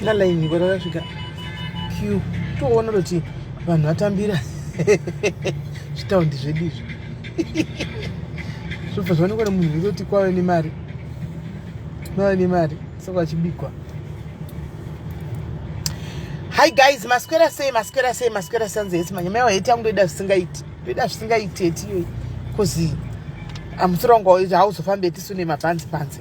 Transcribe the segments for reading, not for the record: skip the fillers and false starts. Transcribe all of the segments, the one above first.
Na line kwatakasvika q toona kuti vanhu vatambira zvitaundi zvedu izvi zvobva zvaonekwa nemunhu wekutoti kwave nemari, kwave nemari saka vachibikwa. Hi guys, maswera sei, maswera sei, maswera sanze yesi manyama yawo heti yangu ndoida zvisingaiti, ndoida zvisingaiti heti iyoyi cause amusoro wangu hauzofambe tisu nemabhanzi panze.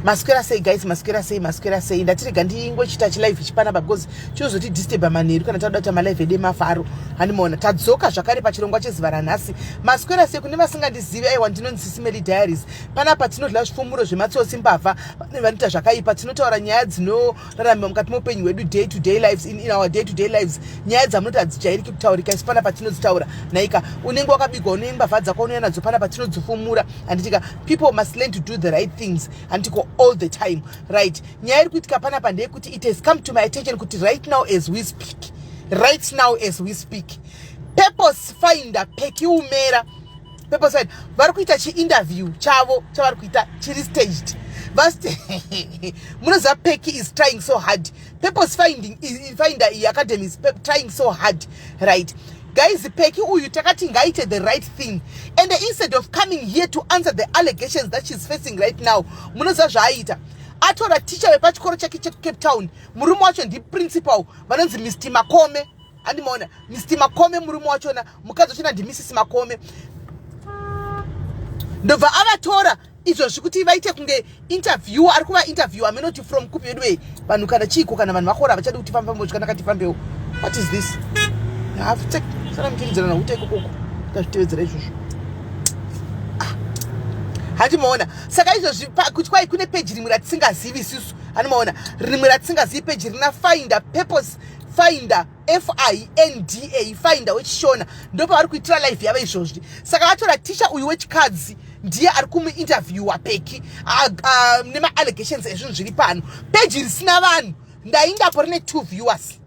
Maswera sei guys, maswera sei, maswera sei. Ndatirega ndingochita chilive chipanapa because chinozoti disturba manheru kana takuda kuita malive edu emafaro. Handimaona tadzoka zvakare pachirongwa chezuva ranhasi. Maswera sei kune vasingandizivi, aiwa ndinonzi Sisi Melly Diaries. Panapa tinodla zvifumuro zvematsotsi, mbavha vanoita zvakaipa. Tinotaura nyaya dzinoraramiwa mukati meupenyu hwedu, day to day lives, in our day to day lives, nyaya dzamunoti hadzijairiki kutaurika, isu panapa tinodzitaura. Naika unenge wakabigwa, une mbavha dzako unouya nadzo panapa, tinodzifumura, handitika? People must learn to do the right things, handitiko, all the time, right? Nyaya iri kuitika panapa ndeyekuti it has come to my attention kuti right now as we speak, right now as we speak, Purpose Finder Peki Umera, Purpose Finder vari kuita chiinterview chavo chavari kuita chiri staged. Munoziva Peki is trying so hard. Purpose Finding Finder iyi academy is trying so hard, right guys? Peki uyu takati ngaite the right thing, and instead of coming here to answer the allegations that she's facing right now, munoziva zvaaita? Atora ticha wepachikoro chake chekuCape Town. Murume wacho ndiprincipal, vanonzi Mr Makome, handimaona? Mr Makome murume wachona, mukadzi wachona ndiMrs Makome. Ndobva avatora izvozvi kuti vaite kunge interview, ari kuvainterview amenoti from kupi yedu ei vanhu kana chiiko, kana vanhu vakora vachadi kuti fambe zvakanaka, tifambewo. What is this? Sana muchiridzana nakuta ikokoko, tazvitevedzera izvozvo. Ah. Handimaona? Saka izvozvi kuti kwai kune peji rimwe ratisingazivi isusu, handimaona? Rimwe ratisingazivi, peji rina Finder, Purpose Finder, Finda, Finder wechishona, ndopavari kuitira live yavo izvozvi. Saka vatora ticha uyu wechikadzi, ndiye ari kumuinterviewa Peki nemaallegations ezvinhu zviri pano. Peji risina vanhu, ndaindapo, rine two viewers,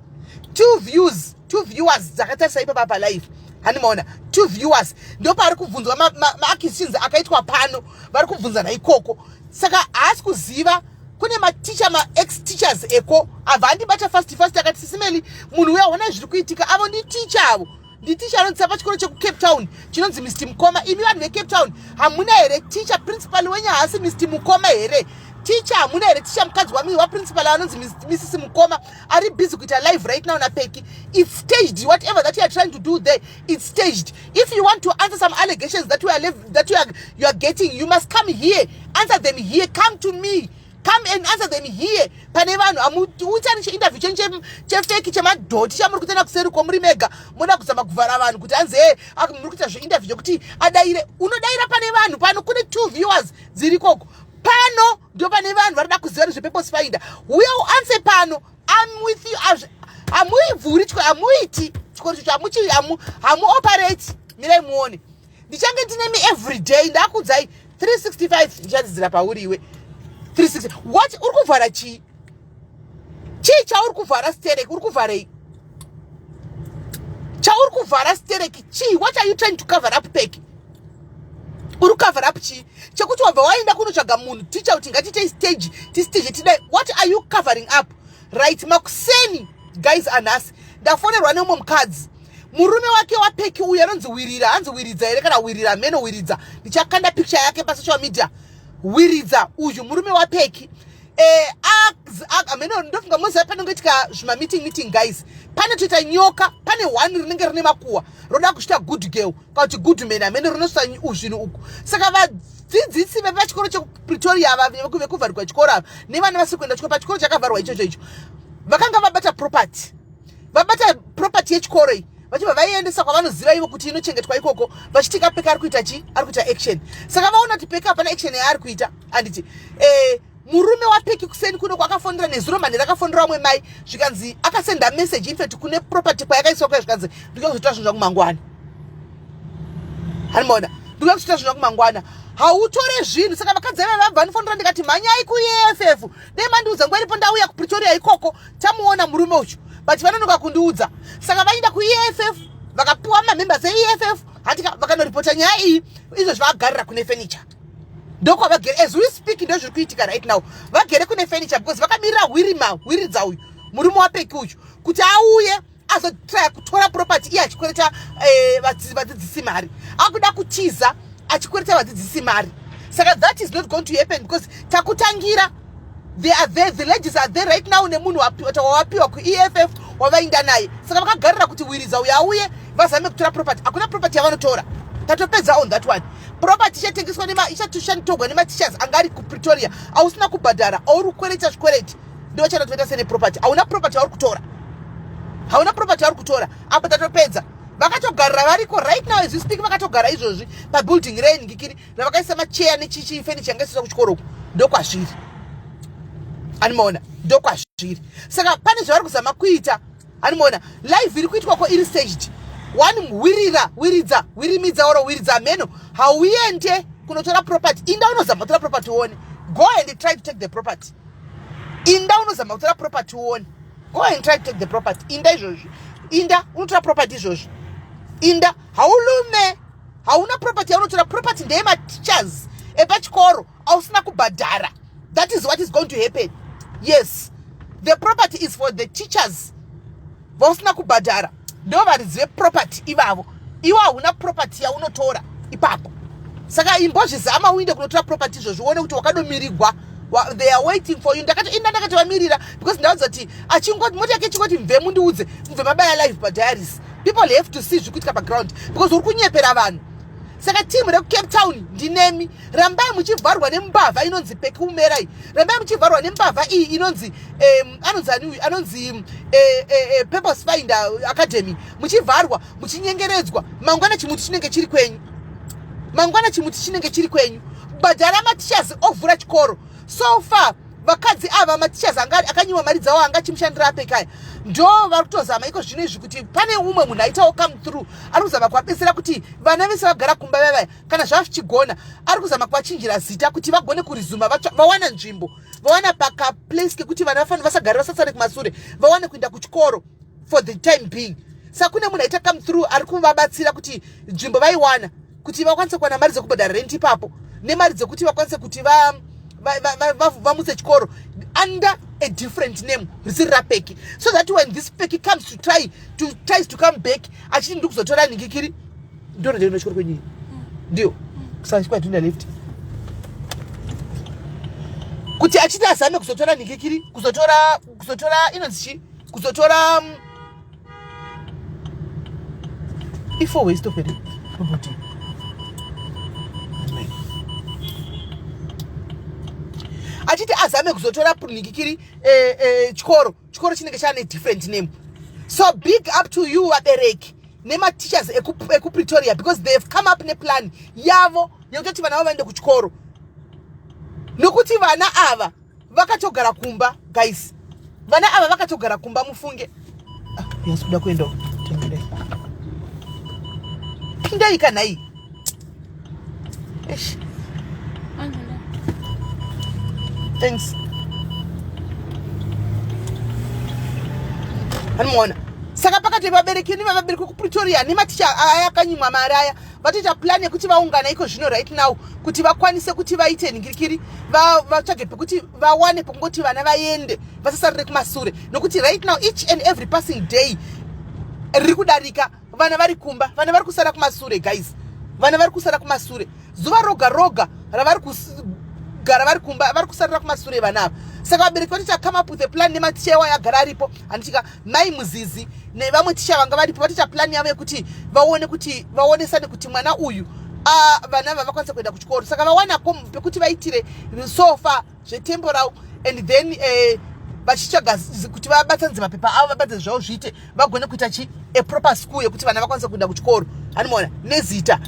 two views, two viewers dzakatarisa ipapa palive, handimaona? Two viewers. Ndopaari kubvunzwa maaccusations akaitwa pano, vari kubvunzana ikoko. Saka haasi kuziva kune maticha, maex teachers eko. Abva andibata fast fast, akati, "Sisi Melly, munhu uya, ona zviri kuitika. Avo nditicha, avo nditicha anonzisa pachikoro chekuCape Town chinonzi Mr Mukoma. Imi vanhu veCape Town hamuna here ticha? Principal wenyu haasi Mr Mukoma here? Ticha hamuna here? Ticha mukadzi wami waprincipal anonzi Mrs Mukoma ari busy kuita live right now naPeki. It's staged. Whatever that you are trying to do there, it's staged. If you want to answer some allegations that you are getting, you must come here, answer them here. Come to me, come and answer them here pane vanhu. Hamuitani chiinterview chenyu chefake, chemadhoti chamuri kutoenda kuseri kwamuri mega. Moda kuzama kuvhara vanhu kuti anzi e muri kuita zveinterview chekuti adaire. Unodaira pane vanhu pano, kune two viewers dziri koko. Pano ndo pane vanhu varida kuziva nezvepurpose finder. Uya uanswer pano. I'm with you. Hamuivhuri chikoro, hamuiti chikoro chocho, hamuoperate. Mirai muone, ndichange ndinemi every day. Ndakudzai 365, ndichadzidzira pauri iwe 360. What uri kuvhara? Chii, chii chauri kuvhara sterek? Uri kuvharei chauri kuvhara sterek? Chii? What are you trying to cover up, Peki? Uri kucover up chii chekuti wabva waenda kunotsvaga munhu ticha kuti ngatiitei stage, tistage tidai? What are you covering up? Right, makuseni guys anhasi ndafonerwa neumwe mukadzi. Murume wake waPeki uyu anonzi Wirira, hanzi Wiridza here kana Wirira, meno Wiridza. Ndichakanda picture yake pasocial media. Wiridza uyu murume waPeki. Ameno ndofunga moziva panongoitika zvimameeting meeting guys, pane toita nyoka, pane one rinenge rine makuhwa, roda kuchita good girl kana kuti good man, amene rinosa zvinhu uku. Saka vadzidzisi vepachikoro chekuPretoria ava vekuvharirwa chikoro ava nevana vasiri kuenda chikoro pachikoro chakavharwa ichocho icho, vakanga vabata property, vabata property yechikoro iyi, vachibva vaiendesa kwavanoziva ivo kuti inochengetwa ikoko, vachiti kaPeki ari kuita chi, ari kuita action. Saka vaona kuti Peki hapana action yaari kuita, handiti? Murume waPeki kuseni kuno kwakafonera nezuro manheru, akafonera vamwe mai, zvikanzi akasenda message, infact kune property kwayakaiswa kuya, zvikanzi, "Ndikuya kuzoita zvinhu zvangu mangwana." Handimaona? "Ndikuya kuzoita zvinhu zvangu mangwana." Hautore zvinhu. Saka vakadzi ava vabva vandifonera, ndikati, "Mhanyai kuEFF." Dei mandiudza nguva iripo, ndauya kuPretoria ikoko, tamuona murume uchu, but vanonoka kundiudza. Saka vaenda kuEFF, vakapiwa mamembers eEFF, hatika, vakanoripota nyaya iyi. Izvozvi vagarira kune furniture. Ndokwavagere as we speak, ndo zviri kuitika right now. Vagere kune furniture because vakamirira Wirima, Wiridza uyu murume waPeki uyu, kuti auye azotraya kutora property iye achikwereta vadzidzisi mari. Akuda kutiza achikwereta vadzidzisi mari. Saka that is not going to happen because takutangira. They are there, the ladies are there right now nemunhu wawapiwa kuEFF wavainda naye. Saka vakagarira kuti Wiridza uyo auye vazame kutora property. Hakuna property yavanotora, tatopedza on that one. Property ichatengeswa, ichatorwa nemateachers anga ari kuPretoria ausina kubhadhara, auri kukwereta zvikwereti, ndo vachatoita sene property. Hauna property yauri kutora, hauna property yauri kutora apo. Tatopedza. Vakatogarira variko right now as we speak. Vakatogara izvozvi pabuilding reningikiri ravakaisa macheya nechichi furniture yanga isiswa kuchikoro uku. Ndokwazviri, animaona? Ndokwazviri. Saka pane zvavari kuzama kuita, animaona? Live iri kuitwako iri staged one. Wirira, Wiridza, Wirimidza oro Wiridza mheno. Hauende kunotora property. Inda unozama kutora property uone. Go and try to take the property. Inda unozama kutora property uone. Go and try to take the property. Inda izvozvi, inda unotora property izvozvi. Inda, haulume, hauna property yaunotora. Property ndeyemateachers epachikoro ausina kubhadhara. That is what is going to happen. Yes, the property is for the teachers vausina kubhadhara. Ndo varidzi veproperty ivavo. Iwo hauna property yaunotora ipapo. Saka imbozvizama uinde kunotora property izvozvo uone kuti wakadomirigwa. They are waiting for you. Ndakati inda, ndakati vamirira because ndaudza kuti achingoti mota yake ichingoti mve, mundiudze, mubve mabaya live padiaries. People have to see zviri kuitika paground because uri kunyepera vanhu. Saka timu rekuCape Town, ndinemi. Rambai muchivharwa nembavha inonzi Pekumerai. Rambai muchivharwa nembavha iyi inonzi anonzi ani uyu, anonzi Purpose Finder Academy. Muchivharwa, muchinyengeredzwa. Mangwana chimuti chinenge chiri kwenyu, mangwana chimuti chinenge chiri kwenyu. Bhadhara mateachers ovhura chikoro. So far vakadzi ava, mateachers anga akanyimwa mari dzavo, anga achimushandira apekaya, ndo vari kutozama iko zvino izvi kuti pane umwe munhu aitawo come through, ari kuzama kuvabetsera kuti vana vese vagara kumba vavaya, kana zvava zvichigona, ari kuzama kuvachinjira zita kuti vagone kurizuma, vawana nzvimbo, vawana pakaplace kekuti vana vafanira vasagare, vasatsare kumasure, vawane kuenda kuchikoro for the time being. Saka kune munhu aita come through ari kuvabatsira kuti nzvimbo vaiwana, kuti vakwanise kuwana mari dzekubhadhara rent ipapo nemari dzekuti vakwanise kuti vamutse chikoro under a different name risiri raPeki, so that when this Peki comes to try to tries to come back achiti ndiri kuzotora ningikiri, ndoro chikoro kwenyii ndiyo saka chikwatinda left, kuti achiti azame kuzotora ningikiri, kuzotora inonzi chi, kuzotora i-four way stop here property. Achiti azame kuzotora ningikiri chikoro chinenge chaane different name. So big up to you, vabereki nemateachers ekuPretoria, because they have come up neplan yavo yekutoti vana vavo vaende kuchikoro, nokuti vana ava vakatogara kumba. Guys, vana ava vakatogara kumba, mufunge. Ah, yasi kuda kuendawo. Tendai, pindai kanhai. Eish. Thanks. Anomuona. Saka pakati pevabereki nevabereki vekuPretoria nematicha aya akanyimwa mari aya, vatoita plan yekuti vaungana iko zvino right now kuti vakwanise kuti vaite ningirikiri, vatsvage pekuti vawane pekungoti vana vaende, vasasarire kumasure, nokuti right now each and every passing day riri kudarika vana vari kumba, vana vari kusara kumasure. Guys, vana vari kusara kumasure. Zuva roga roga ravari kugara vari kumba, vari kusarira kumasure vana ava. Saka vabereki vatoita come up with a plan nematicha iwayo agara aripo, handitika mai Muzizi nevamwe ticha vanga varipo, vatoita plan yavo yekuti vaone kuti vaonesane kuti mwana uyu, vana ava vakwanisa kuenda kuchikoro. Saka vawana pekuti vaitire sofa zvetemporal and then vachitsvaga kuti vabatsanidze mapepa avo, vabatse zvavo zviite, vagone kuita chi a proper school yekuti vana vakwanise kuenda kuchikoro, hanimoona nezita.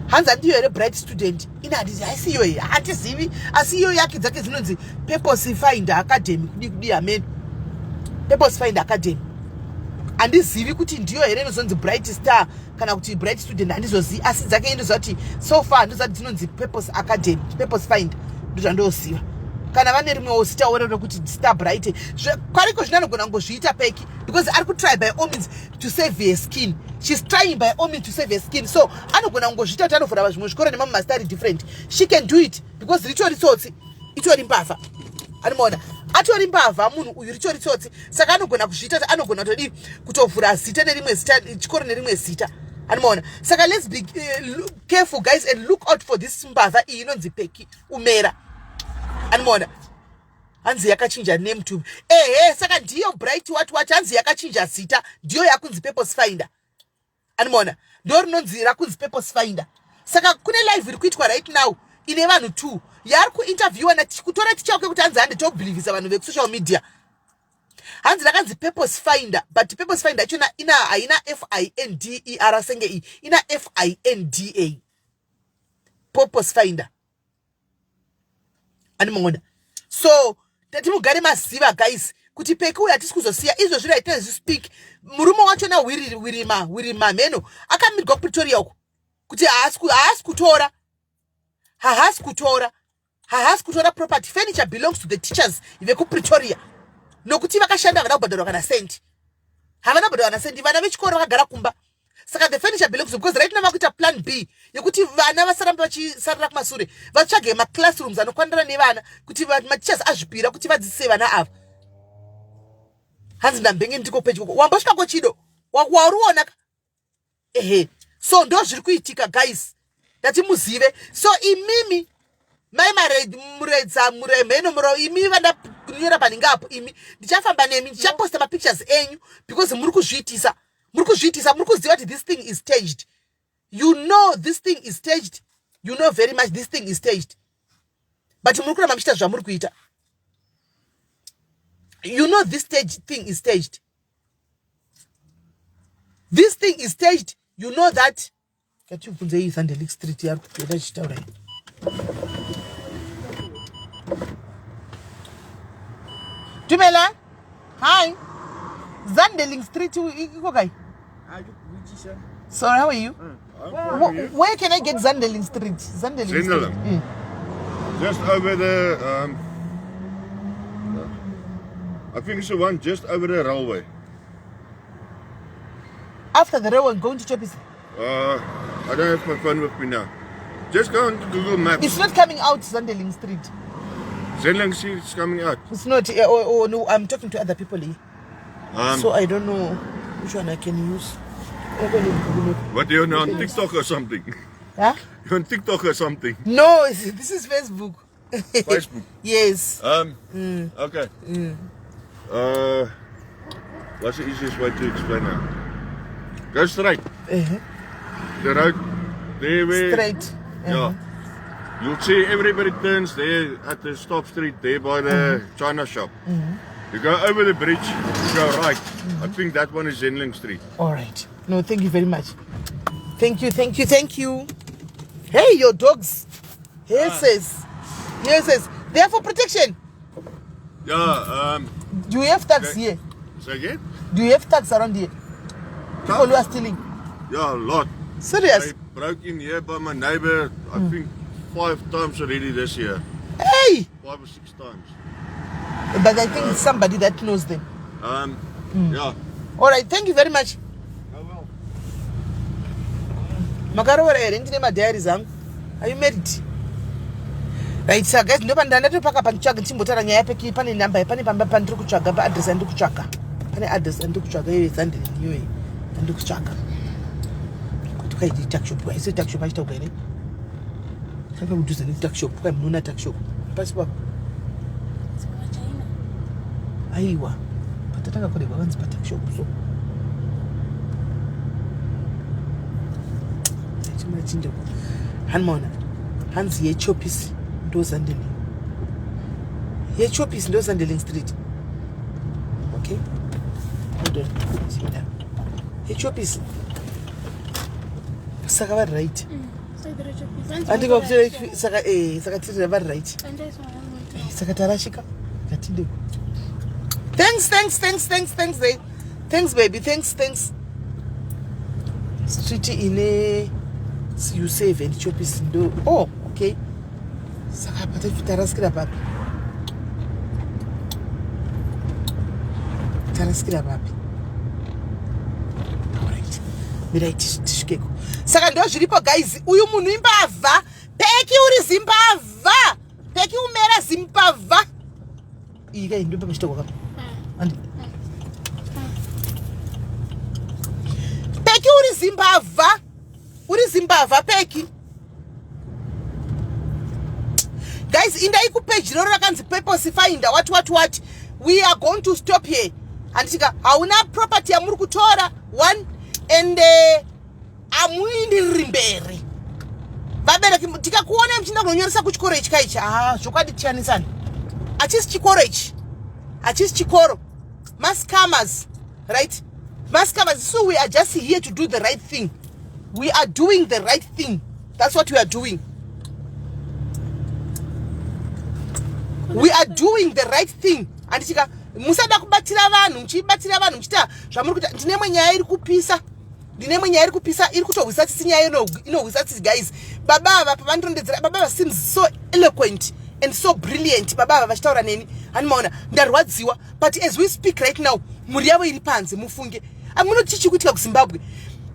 Hanzi handiyo here Bright Student? Ine handiti haisi iyo here, hatizivi. Asi iyo yake dzake dzinonzi Purpose Finder Academy, kudi kudi hameno, Purpose Finder Academy. Handizivi kuti ndiyo here inozonzi Bright Star kana kuti Bright Student, handizozivi. Asi dzake ndoziva kuti so far ndoziva kuti dzinonzi Purpose Academy, Purpose Finder, ndozvandoziva. Kana vane rimwewo zita oro rekuti Star Bright, kwariko zvino anogona kungozviita Peki, because ari kutry by all means to save her skin. She's trying by all means to save her skin, so anogona kungozviita kuti anovhura zvimwe zvikoro nemamwe mazita ari different. She can do it because ritori tsotsi, itori mbavha. Anomaona atori mbavha munhu uyu, ritori tsotsi. Saka anogona kuzviita kuti anogona kutodii, kutovhura zita nerimwe zita, chikoro nerimwe zita. Anomaona? Saka let's be careful, guys, and look out for this mbavha iyi inonzi Peki Umera. Anomaona? Hanzi yakachinja name to, ehe, saka ndiyo Bright what what. Hanzi yakachinja zita, ndiyo yakunzi Purpose Finder. Anomaona? Ndo rinonzi rakunzi Purpose Finder. Saka kune live iri kuitwa right now ine vanhu two yaari kuinterviewa kutora tichauke kuti hanzi hande tobelievisa vanhu vekusocial media. Hanzi rakanzi Purpose Finder, but Purpose Finder yachona ina haina F I N D E R senge iyi, ina F I N D A, Purpose Finder. Animaona? So tati mugare maziva, guys, kuti Peki uyu hatisi kuzosiya izvozvi. Right as you speak, murume wachona Wirima, Wirima mheno akamirwa kuPretoria uku kuti haasi kutora, haasi kutora, haasi kutora property. Furniture belongs to the teachers vekuPretoria, nokuti vakashanda havana kubhadharwa kana sendi, havana kubhadharwa kana sendi. Vana vechikoro vakagara kumba. Saka the furniture belongs, because right now vakuita plan B yekuti vana vasarambe vachisarira kumasure, vatsvage maclassrooms anokwanirana nevana, kuti mateachers azvipira kuti vadzidzise vana ava. Hanzi ndambenge ndiko pedyo, wambosvikako chido wauriona ka? Ehe, so ndo zviri kuitika, guys, ndati muzive. So imimi mai Muredza, Muremheno, Muro, imi vandanyora panhinga apo, imi ndichafamba nemi, ndichaposta mapictures enyu, because muri kuzviitisa, muri kuzviitisa. Muri kuziva kuti this thing is staged. You know this thing is staged. You know very much this thing is staged, but muri kuramba muchiita zvamuri kuita. You know this stage thing is staged. This thing is staged, you know that. Ngatibvunzei Zandelik Street yari kutoda chichitaura iyi. Dumela, hi. Zandeling Street iko kai? Sorry, how are you? Where can I get Zandeling Street? Zandeling Street. Zendeling. Just over the I think it's the one just over the railway. After the railway going to Choppies? I don't have my phone with me now. Just go on to Google Maps. It's not coming out, Zandeling Street. Zendeling Street is coming out. It's not. Oh, no, I'm talking to other people here. So I don't know which one I can use. I'm going to Google Map. What, you're on TikTok or something? Huh? You're on TikTok or something? No, this is Facebook. Facebook. Yes. Okay. What's the easiest way to explain that? Go straight. The road there where Straight. Yeah. You'll see everybody turns there at the stop street there by the China shop. You go over the bridge, you go right. I think that one is Zenling Street. All right. No, thank you very much. Thank you, thank you, thank you. Hey, your dogs. Yes, yes. Yes, yes. They are for protection. Yeah, Do you have thugs Okay. here? Say again? Do you have thugs around here? People who are stealing. Yeah, a lot. Serious? They broke in here by my neighbor, I think five times already this year. Hey! 5 or 6 times. But I think it's somebody that knows them. Yeah. All right, thank you very much. Oh well. Makaroora here? Ndine madiaries angu. Are you married? Right, saka guys, ndo pandandatopaka panditsvaga, ndichimbotaura nyaya yaPeki. Pane namba, pane pamba pandiri kutsvaga, paaddress yandiri kutsvaga, pane address yandiri kutsvaga iyoyo, Zandile, iyoyo yandiri kutsvaga kuti kwaiti tuckshop, aisi tuckshop achitaurwa here? Saka kudhuze netuckshop kwai munoona tuckshop pasi papo? Aiwa, patatanga kuregwa vanzi patuckshop, so chimachinja hanmaona. Hanzi yeChoppies ndo Zandeling, yeChoppies ndo Zandeling Street. Okay, hold on. Chinda yeChoppies, saka vari right. Andika saka saka tiri vari right. Saka tarashika ngatindeko. Thanks, thanks, thanks, thanks, thanks, eh. Thanks, baby, thanks, thanks. Street ine u7 Choppies ndo. Oh, okay, saka apa tarasikira papi? Tarasikira papi? Alright. Mirai tisvikeko. Saka ndo zviripo guys, uyu munhu imbavha. Peki uri zimbavha. Peki umera zimbavha. Iyi kai ndo pamachitoko kapa. Andi. Peki uri zimbavha. Uri zimbavha Peki. Guys, indai kupeji roro rakanzi purpose finder what what what. We are going to stop here. Handitika hauna property yamuri kutora one and amuindiriri mberi. Vabereki tikakuona muchienda kunonyoresa kuchikoro ichi kaichi. Ah, zvokwadi tichanisana. Hachisi chikoro ichi. Hachisi chikoro. Mascammers, right? Mascammers, so we are just here to do the right thing. We are doing the right thing. That's what we are doing. We are doing the right thing. Andichika musada kubatira vanhu, muchibatira vanhu muchiita zvamuri kuita. Ndine imwe nyaya iri kupisa. Ndine imwe nyaya iri kupisa, iri kutohwisa tsitsi nyaya inohwisa tsitsi guys. Baba ava pavandirondedzera, baba ava seems so eloquent and so brilliant. Baba ava vachitaura neni. Handimaona ndarwadziwa. But as we speak right now, mhuri yavo iri panze mufunge. Amunoti chichi kuitika kuZimbabwe.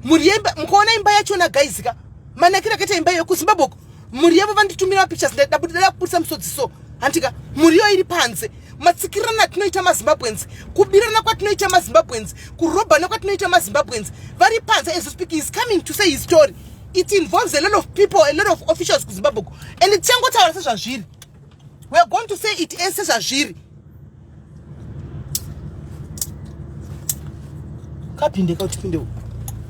Mhuri yemba mukaona imba yachona guys ka. Manakira akaita imba iyo kuZimbabwe uko. Mhuri yavo vanditumira pictures ndabuda kubudisa musodzi so. Hantika mhuri iyo iri panze. Matsikirana atinoita maZimbabweans, kubirana kwatinoita maZimbabweans, kurobana kwatinoita maZimbabweans. Vari panze as we speak is coming to say his story. It involves a lot of people, a lot of officials kuZimbabwe uko. And tichangotaura sezvazviri. We are going to say it as sezvazviri. Kapinde kautipinde uko.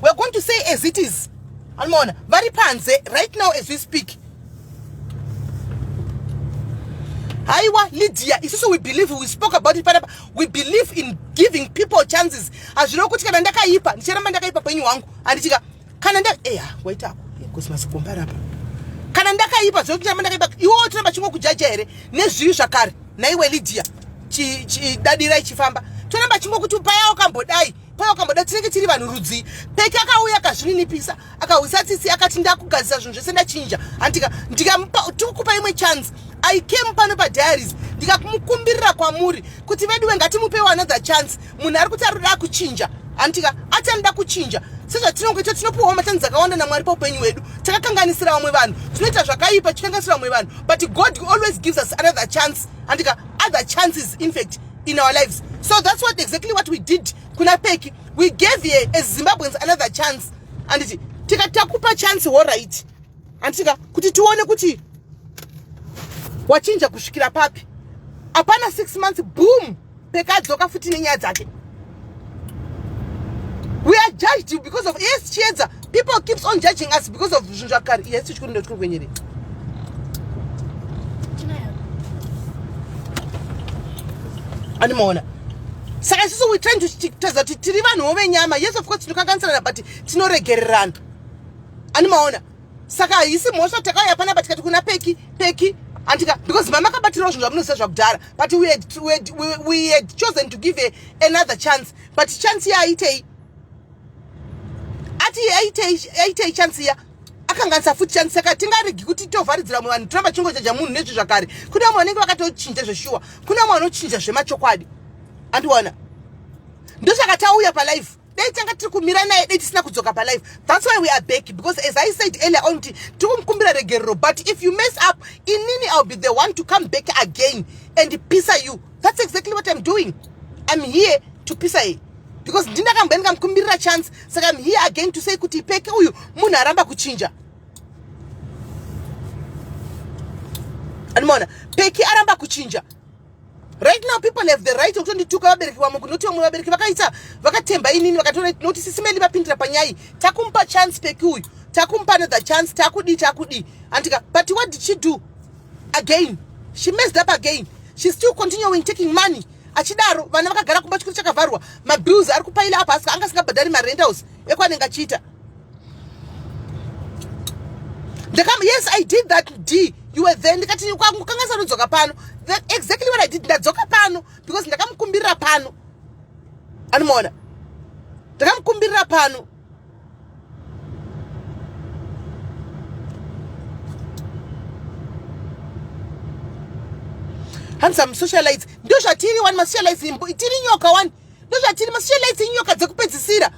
We are going to say as it is. Anomaona vari panze right now as we speak. Haiwa Lydia, isusu we believe, we spoke about it panapa. We believe in giving people chances. Hazvino kuti kana ndakaipa, ndicharamba ndakaipa penyu wangu. Handichika kana nda eya waitako because masikomba rapa. Kana ndakaipa zvino ndicharamba ndakaipa. Iwe unoramba chingokujaja here nezvivi zvakare? Naiwe Lydia, chidadira ichifamba. Toramba chingokuti paya wakambodai. Paya wakambodai tinenge tiri vanhu rudzii. Peki akauya akazvininipisa, akahwisa tsitsi akati ndakugadzisa zvinhu zvese ndachinja. Handika ndikamupa tikukupa imwe chance. I came pano pa diaries ndikamukumbirira kwamuri kuti veduwe ngatimupewo another chance. Munhu ari kuti arikuda kuchinja. Handika ati anoda kuchinja. Sezvatinongoita tinopiwawo machanzi akawanda naMwari paupenyu hwedu. Takakanganisira vamwe vanhu. Tinoita zvakaipa tichikanganisira vamwe vanhu. But God always gives us another chance. Handika other chances in fact in our lives. So that's what exactly what we did kuna Peki. We gave her as Zimbabweans another chance. Anditi tikatakupa chance all right. Anditika kuti tione kuti wachinja kusvikira papi. Apana 6 months boom pekadzoka futi nenyaya dzake. We are judged because of yes Chiedza. People keeps on judging us because of zvinhu zvakare. Yes chikuru ndo chikuru kwenyere. Animaona. Saka isusu we trying to kutaridza kuti tiri vanhuwo venyama. Yes of course tinokanganisirana but tinoregererana. Animaona. Saka haisi mhosva takauya panapa tikati kuna Peki, Peki andika because mama akabatirawo zvinhu zvamunoziva zvakudhara but we had chosen to give her another chance but chance yaaitei ati aitei chance iya akanganisa futi chance saka tingaregi kuti tovharidzira vamwe vanhu toramba chingojaja munhu nezvi zvakare kune vamwe vanenge vakatochinja zveshuwa kune vamwe vanochinja zvemachokwadi andiwana ndosaka tauya palife dai tanga tiri kumira naye dai tisina kudzoka palife. That's why we are back because as I said earlier on kuti tiri kumukumbira regerero but if you mess up inini I'll be the one to come back again and pisa you. That's exactly what I'm doing. I'm here to pisa you because ndindakamboya ndikamukumbirira chance saka I'm here again to say kuti Peki uyu munhu aramba kuchinja. Animaona Peki aramba kuchinja. Right now people have the right yekutondituka vabereki vamwe kunoti vamwe vabereki vakaita vakatemba inini vakatora noti sisi Meli vapindira panyai takumupa chance Peki uyu takumupa another chance takudii takudii andika but what did she do again? She messed up again. She's still continuing taking money achidaro vana vakagara kumba chikuru chakavharwa mabills ari kupaila apa asi anga asingabhadhari marentals ekwanenge achiita. Yes, I did that D. You were there. Ndikati kanga sanodzoka pano. That exactly what I did. Ndadzoka pano because ndakamukumbirira pano. Anomaona. Ndakamukumbirira pano. Handsome socialites. Ndozvatiri one masocialites. Tiri nyoka one. Ndozvatiri, masocialites inyoka dzekupedzisira,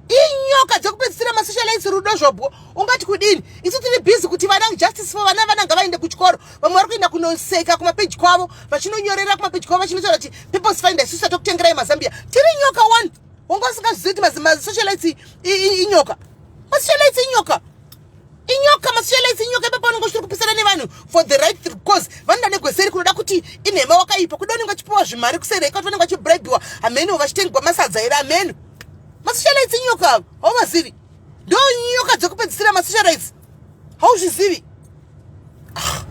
inyoka dzekupedzisira masocialites. Rudo zvobwo ungati kudini? Isu tiri busy kuti vana, justice for vana, vana ngavaende kuchikoro. Vamwe vari kuenda kunoseka kumapeji kwavo, vachinonyorera kumapeji kwavo, vachinotaura kuti People's Finder, isusu tatokutengerai mazambia. Tiri nyoka one. Wanga usingazvizivi kuti masocialites inyoka? Masocialites inyoka, inyoka. Masocialites inyoka. Ipapo vanonge uchiri kupisana nevanhu for the right cause. Vanoda negweseri kunoda kuti inhema wakaipa kuda. Unenge vachipiwa zvimari kusereka kuti vanenge vachibribhiwa, hameno vachitengwa masadza here, hameno. Masocialites inyoka avo, hauvazivi? Ndo nyoka dzekupedzisira masocialites. Hauzvizivi? Ah.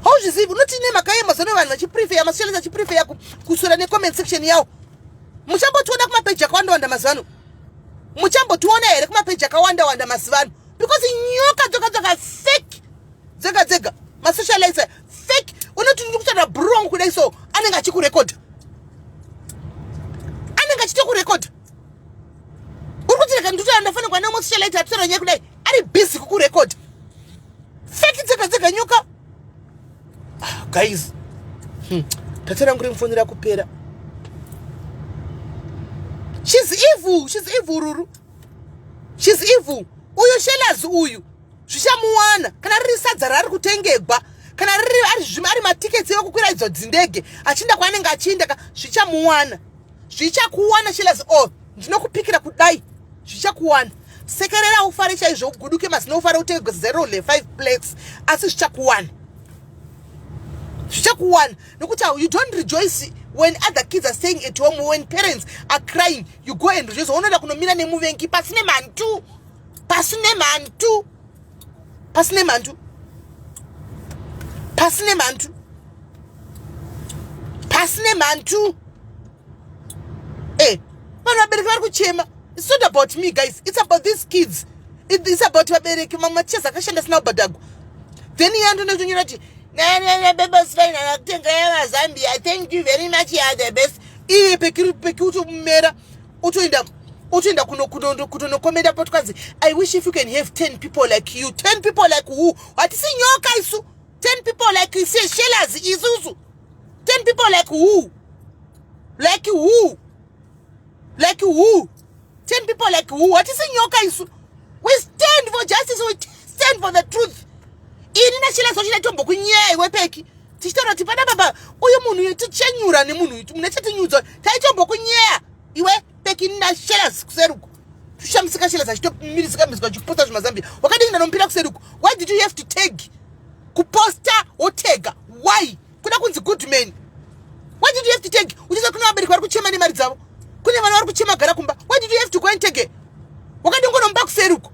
Hauzvizivi? Unoti nemhaka yemazano vanhu vachiprefer masocialites, achiprefer kuswera necomment section yawo. Muchambotiona kumapeji akawanda wanda mazuva ano? Muchambotiona here kumapeji akawanda wanda mazuva ano? Because nyoka dzoga dzoga, fake dzega dzega. Masocialites fake. Unoti ndiri kutaura bhuru wangu kudai so, anenge achikurekodha, anenge achitokurekodha. Uri kuti rega nditotaura, ndafanirwa nemusocialite atitaura nyaya kudai, ari busy kukurekodha. Fake dzega dzega, nyoka. Ah, guys, Data rangu remufonera kupera. She's evil, she's evil. Ruru, she's evil. Uyu Shelas uyu zvichamuwana. Kana riri sadza raari kutengegwa, kana riri ari zvimwe, ari matickets ekukwira idzo dzindege achiinda kwaanenge achiinda ka, zvichamuwana. Zvichakuwana, Shelas. O, ndinokupikira kudai, zvichakuwana. Sekerera, ufare chaizvo, uguduke mazino, ufare, utenge 0 le 5 plates, asi zvichakuwana, zvichakuwana. Nokuti you don't rejoice when other kids are staying at home, when parents are crying. You go and rejoice. Unoda kunomira nemuvengi pasine mhantu, pasine mhantu, pasine mhantu, pasine mhantu, pasine mhantu. Vanhu vabereki vari kuchema. It's not about me, guys, it's about these kids. It's about vabereki. Mamwe matichers akashanda asina kubhadhagwa. Then iye andonotonyora kuti bebosfainakutengerai mazambia, thank you very much, you are the best. Iye peki utomera, utoenda kutonokomenda potwanzi, "I wish if you can have 10 people like you." 10 people like who? Hatisi nyoka isu. 10 people like Shelas isusu? 10 people like who? Like who? Like who? 10 people like who? Hatisi nyoka isu. We stand for justice, we stand for the truth. Ini naShelas wachida tombokunyeya iwe Peki, tichitaura kuti pana baba uyu munhu uyu tichenyura nemunhu uyu mune chatinyudza. Taitombokunyeya iwe Peki naShelas kuseruko. Tushamisika Shelas achitomirisika misika achiposta zvimazambia. Wakadini ndanomupira kuseruko? Why did you have to tag, kuposta wotega? Why kuda kunzi good man? Why did you have to tag uchiza kune vabereki vari kuchema nemari dzavo, kune vana vari kuchema gara kumba? Why did you have to go and tag? Wakadingonomupa kuseruko.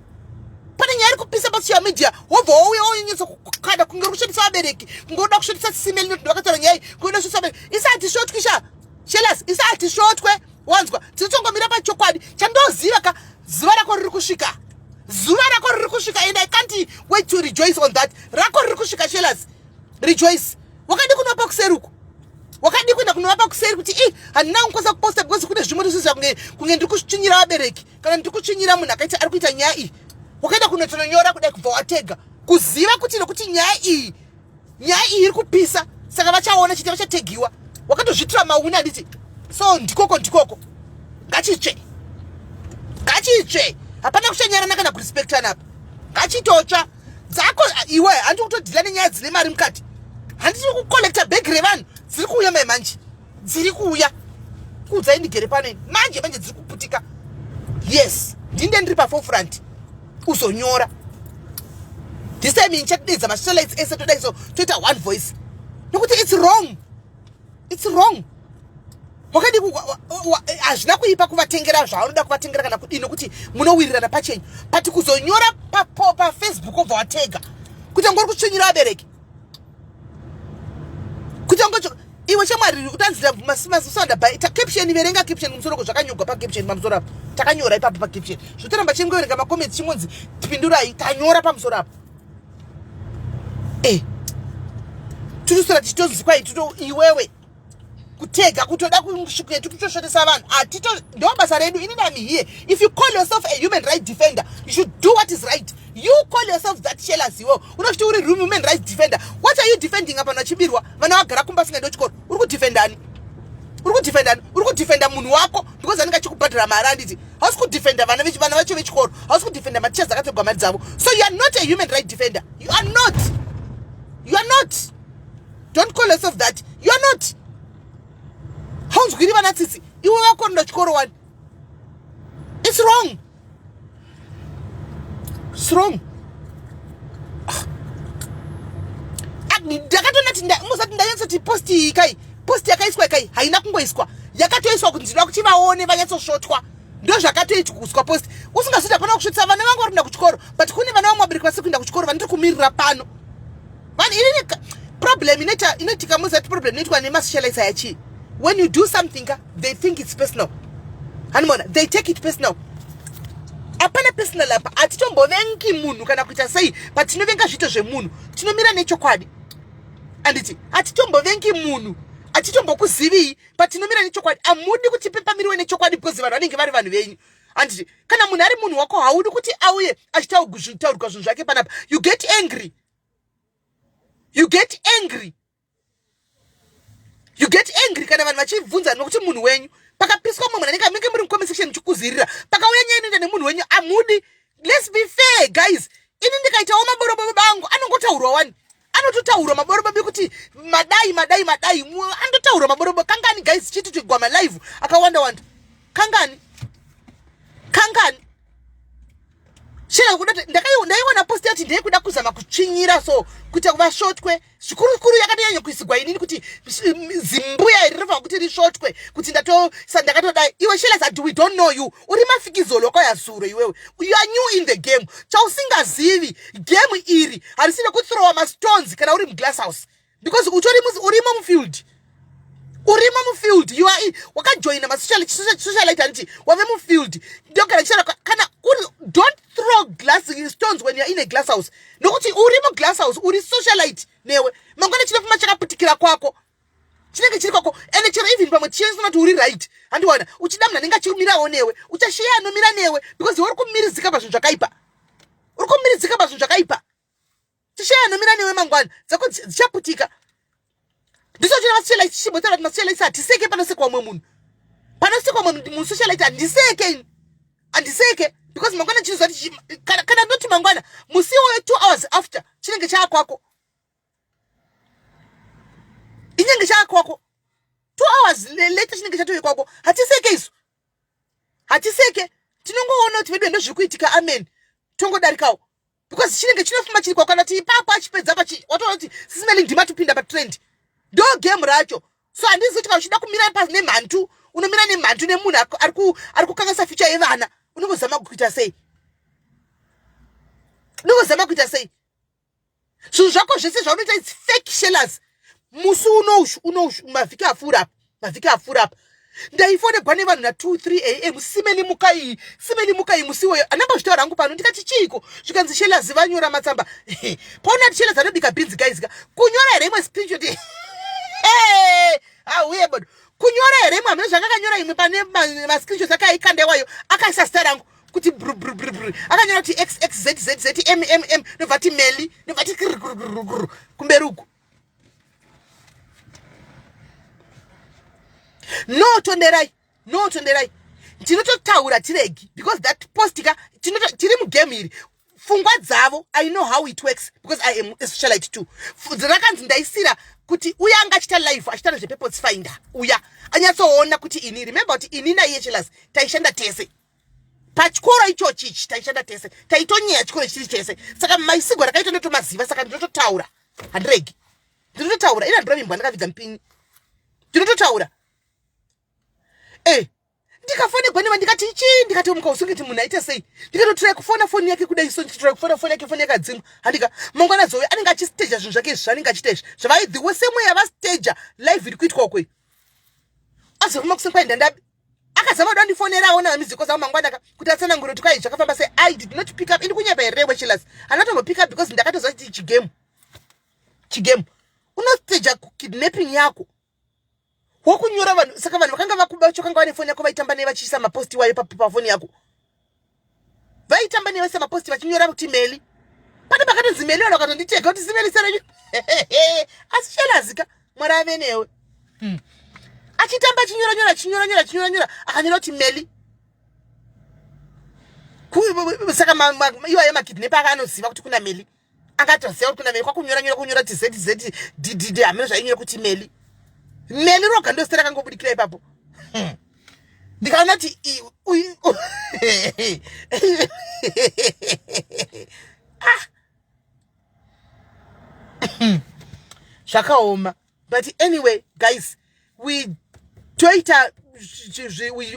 Pane nyaya iri kupisa pasocial media, wobva wauya wonyanyisa kukada kunge uri kushandisa vabereki, kunge uda kushandisa simeli noti ndovakataura nyaya iyi, kunge uda kushandisa vabereki. Isati shotwisha Shelas, isati shotwe. Wanzwa? Tinotongomira pachokwadi. Chandoziva ka, zuva rako riri kusvika, zuva rako riri kusvika, and I can't wait to rejoice on that. Rako riri kusvika, Shelas, rejoice. Wakadi kunopa kuseruko? Wakadi kuenda kunovapa kuseri kuti i handina kukwanisa kuposta because kune zvimwe ndizvizva kunge ndiri kutsvinyira vabereki kana ndiri kutsvinyira munhu akaita ari kuita nyaya iyi? Wakaenda kunotononyora kudai kubva watega, kuziva kuti nokuti nyaya iyi iri kupisa, saka vachaona chete, vachategiwa. Wakatozvitira mauni, handiti? So ndikoko, ndikoko. Ngachitsve, ngachitsve. Hapana kushanyarana kana kurespektana apa. Ngachitotsva dzako iwe. Handi kutodhila nenyaya dzine mari mukati, handiti? Kukolekta bhegi revanhu dziri kuuya mai manje, dziri kuuya. Kuudzai ndigere pano ini manje manje dziri kuputika. Yes, ndinde ndiri paforefront uzonyora. This time nichatidedza masocialites ese, todai so, toita one voice, nokuti it's wrong, it's wrong. Wakadi hazvina kuipa kuvatengera zvaunoda kuvatengera kana kudii, nokuti munowirirana pachenyu, but kuzonyora paFacebook obva watega kuti ngori kutsvinyira vabereki, kuti ngo iwe shamwari utanzira masanda ta caption. Verenga caption kumusoro ko, zvakanyogwa pacaption pamusoro apo. Takanyora ipapo pacaption. Zvotoramba chingoverenga macomments, chingonzi tipindurai. Tanyora pamusoro apo. Tinosora tichitonzwai tito iwewe kutega kutoda kutoshotesa vanhu. Hatito, ndo basa redu. Ini am here. If you call yourself a human right defender, you should do what is right. You call yourself that, Shelas. Iwewo unochiti uri human rights defender. What are you defending? Apa vachibirwa vana vagara kumba, singaendi chikoro, uri kudefendani? Uri kudefenda, uri kudefenda munhu wako because anenge achikubhadhara mari, handiti? Hausi kudefenda vana vana vacho vechikoro, hausi kudefenda mateachers akatorwa mari dzavo. So you are not a human right defender. You are not, you are not. Don't call yourself that. You are not. Haunzwiri vana tsitsi, iwe wakonda chikoro wani. It's wrong, it's wrong. Ah, ndakatoona kuti musati ndanyatsoti post iyi kai, post yakaiswa kai haina kungoiswa, yakatoiswa kuti ndinoda kuti vaone vanyatsosvotwa. Ndo zvakatoitwa post. Usingazoti hapana kusvitsa vana vangu vari kuenda kuchikoro, but kune vana vamwe vabereki vasiri kuenda kuchikoro vandiri kumirira pano. Vanhu, inini problem inoita, inoitika, muzati problem inoitwa nemasocialites aya chii? When you do something ka, they think it's personal. Hanimona, they take it personal. Hapana personal apa. Hatitombovengi munhu kana kuita sei, but tinovenga zviito zvemunhu. Tinomira nechokwadi, handiti? Hatitombovengi munhu, hatitombokuziviyi, but tinomira nechokwadi. Hamudi kuti pepamiriwe nechokwadi because vanhu vanenge vari vanhu venyu, handiti? Kana munhu ari munhu wako, haudi kuti auye achitaurwa zvinhu zvake panapa. You get angry, you get angry, you get angry kana vanhu vachibvunza nokuti munhu wenyu pakapiswa mumwe munhu anenge munenge muri mucomment section muchikuzirira. Pakauya nyaya inoenda nemunhu wenyu, amudi. Let's be fair, guys. Ini ndikaitawo maborobobo angu anongotaurwa wani, anototaurwa maborobobo kuti madai, madai, madai, anototaurwa maborobobo kangani, guys? Chiti tigwa malive akawanda wanda kangani, kangani? Shera kuda ndaiona post yati ndeyekuda kuzama kutsvinyira, so kuita kuvasvotwe zvikurukuru. Yakatonyanya kuisigwa inini kuti zimbuya iri rinofanira kuti risvotwe kuti ndakatodai. Iwe Shelas, ati we don't know you. Uri mafikizolo wakauya zuro iwewe. You are new in the game. Chausingazivi, game iri harisi rekuthrowa mastones kana uri muglass house, because utori urimo mufield, urimo mufield. You are wakajoina masocialite, handiti? Wave mufield. Ndogara chichara kana uri, don't throw glass stones when you are in a glass house, nokuti uri muglass house, uri socialite newe. Mangwana chinofamba chakaputikira kwako, chinenge chiri kwako. Ende chero even pamwe tichiona kuti uri right, handiwana uchida munhu anenge achimirawo newe, uchashiya anomira newe because uri kumirizika pazvinhu zvakaipa, uri kumirizika pazvinhu zvakaipa. Chishiya anomira newe, mangwana dzako dzichaputika. Ndicho chine masocialite chichimbotaura kuti masocialite hatiseke panosekwa umwe munhu, panosekwa umwe munhu musocialite handiseke ini, handiseke, because mangwana chinoziva kuti kana ndoti mangwana musi iwoyo, 2 hours after, chinenge chaakwako, inenge chaakwako. 2 hours later chinenge chatove kwako. Hatiseke isu, hatiseke. Tinongoona kuti vedu ndozviri kuitika, amen, tongodarikawo, because chinenge chinofamba chiri kwako. Kana kuti ipapo achipedza pachi, watoona kuti sisimeli ndima topinda patrend. Ndo game racho. So handizi kuti kana uchida kumira nemhantu, unomira nemhantu nemunhu ari kukanganisa future yevana. Unongozama kuita sei? Unongozama kuita sei? Zvinhu zvako zvese zvaunoita is fake, Shellas. Musi unoushu unoushu, mavhiki apfuura apa, mavhiki apfuura apa, ndaifonegwa nevanhu na2 3 am: "Simeni, mukai, Simeni, mukai." Musi iwoyo andambozvitaura hangu pano, ndikati chiiko? Zvikanzi Shelas vanyora matsamba. Paona kuti Shelas anobika bhinzi, guys ka. Kunyora here imwe screenshot? Auye bodo, kunyora here imwe? Hamuna zvakakanyora imwe pane mascreenshots akaikanda iwayo, akaisa zita rangu kuti brbrbrr, akanyora kuti xxzzz mmm, nobva ti meli, nobva ti krkrkrkr kumberi uku. No, tonderai, no, tonderai, ndinototaura tiregi because that post ka, tiri mugame iri. Pfungwa dzavo, I know how it works because I am a socialite too. Rakanzi ndaisira kuti uya anga achita live achitaura zvepurpose finder, uya anyatsoona kuti ini, remember kuti ini naiye Chelas taishanda tese pachikoro ichochi ichi, taishanda tese, taitonyeya chikoro chiri chese. Saka maisigwa rakaita ndotomaziva, saka ndinototaura, handiregi, ndinototaura. Ina ndinovimbwa ndakavidza mupinyi, ndinototaura. E, ndikafonegwa neva, ndikati chii? Ndikati muka usingiti munhu aite sei? Ndikatotirai kufona foni yake kudai so, ndikatotirai kufona foni yake, foni yakadzimwa. Handika mangwana zowe anenge achisteja zvinhu zvake izvi zvaanenge achiita izvi zvavaidhiwe semwe yavasteja live iri kuitwa ukwei. Azofuma kuseni kwaenda ndabi akazama kuda ndifonerawo navamiziko zangu mangwana kuti atsanangure kuti kwai zvakafamba sei. I did not pick up. Ini kunyepa here wechilas? Handina pick up because ndakatoziva kuti chigame, chigame unosteja kidnapping yako wokunyora vanhu. Saka vanhu vakanga vakuba chokanga vane foni yako, vaitamba nei vachiisa maposti wayo pafoni yako? Vaitamba nei vaisa maposti vachinyora kuti meli? Pane pakatonzi meli, vanhu vakatonditega kuti simeli serenyu. Asi Shelazika, Mwari ave newe. Achitamba, achinyora nyora, achinyora nyora, achinyora nyora, akanyora kuti Meli. Saka iwayo makidnap aka anoziva kuti kuna Meli, angatoziva kuti kuna Meli, kwakunyora nyora, kunyora kuti ZZ D D D, hameno zvainyora kuti Meli. Meli roga ndosita rakangobudikira ipapo. Ndikaona kuti ah. Zvakaoma. But anyway, guys, we toita,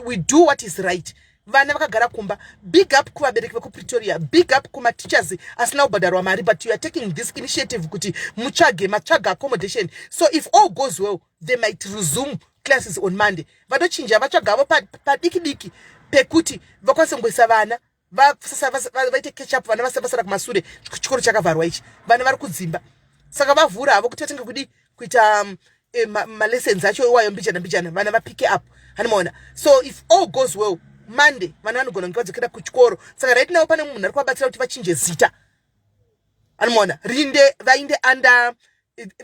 we do what is right. Vana vakagara kumba. Big up kuvabereki vekuPretoria, big up kumateachers asina kubhadharwa mari, but you are taking this initiative kuti mutsvage, matsvaga accommodation. So if all goes well, they might resume classes on Monday. Vadochinja, vatsvagavo padiki diki pekuti vakwanise kungoisa vana, vaite catch up. Vana vasara kumasure, chikoro chakavharwa ichi, vana vari kudzimba. Saka vavhura havo kuti vatange kudi kuita malessons acho iwayo mbijana mbijana, vana vapike up, hanimaona. So if all goes well, Monday vana vanogona kunge vadzokera kuchikoro. Saka right now pane munhu ari kuvabatsira kuti vachinje zita, anomaona, rinde vainde under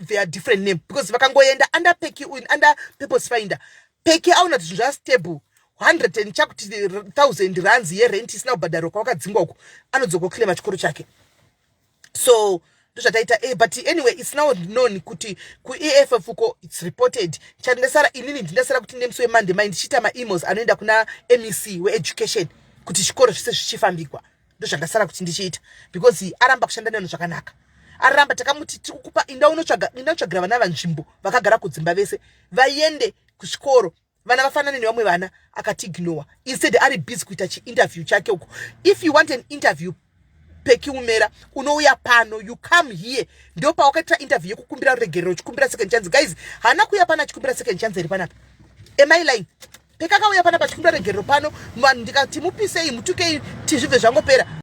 their different name, because vakangoenda under Peki, under Purpose Finder, Peki aona kuti zvinhu zvastable, 100 and chakuti thousand rands yerent isina kubhadharwa kwavakadzingwa uko, anodzoka kuclaima chikoro chake. So ndozvataita. But anyway, it's now known kuti kuEFF uko it's reported. Chandasara inini, ndindasara kuti nemusi weMonday mai ndichiita maemails anoenda kuna MEC weeducation kuti zvikoro zvise zvichifambikwa. Ndozvandasara kuti ndichiita, because aramba kushanda nevanhu zvakanaka. Aramba. Takamuti tiri kukupa, inda unotsvaga, inda unotsvagira vana vanzvimbo vakagara kudzimba vese vaende kuchikoro, vana vafanane nevamwe vana. Akatiignore. Instead ari busy kuita chiinterview chake uko. If you want an interview, Peki Umera, unouya pano. You come here. Ndo pawakaitira interview yekukumbira ruregerero, uchikumbira second chance. Guys, haana kuuya pano achikumbira second chance here panapa? Am I lying? Pekakauya panapa achikumbira regerero pano, vanhu ndikati mupisei, mutukei, tizvibve zvangopera.